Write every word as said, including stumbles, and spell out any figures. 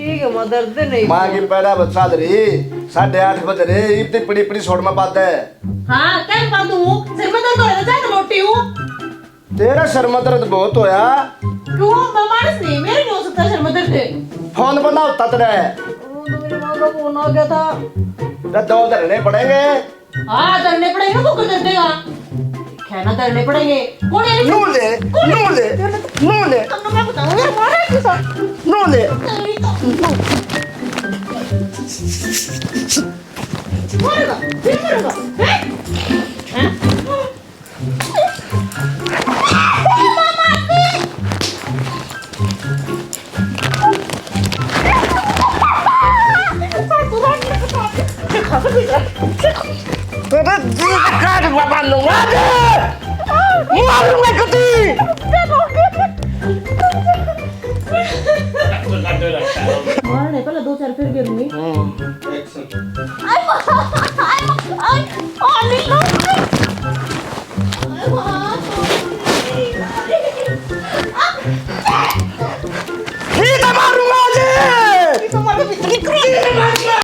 ठीक है, माँ, दर्द नहीं। माँ की पैड़ा बच्चा दे रही, साढ़े आठ बज रहे, इतनी पड़ी पड़ी सोट में बात है। हाँ, क्या बात हूँ? सिर में दर्द हो रहा था, तो मोटी हूँ। तेरा सर में दर्द बहुत होया। क्यों? मैं मानस नहीं, मेरे नहीं हो सकता सर में दर्द। फोन पर ना होता तेरे। ओ, तो मेरी माँ का फोन आ गया था। तो दो धरने पड़ेंगे। हाँ, धरने पड़ेंगे, वो किधर देगा? क्या ना धरने पड़ेंगे। कौन है? नू ले, नू ले, नू ले। तुमको मैं बताऊंगा, मारा है किसा? नू ले। तेरी तो। मारूंगा, फिर मारूंगा। हैं? हैं? तेरे दिल का काट बाबा लूंगा आज। मारूंगा कुत्ती। मारने पहले दो चार फिर गिरूंगी। हम्म। Action।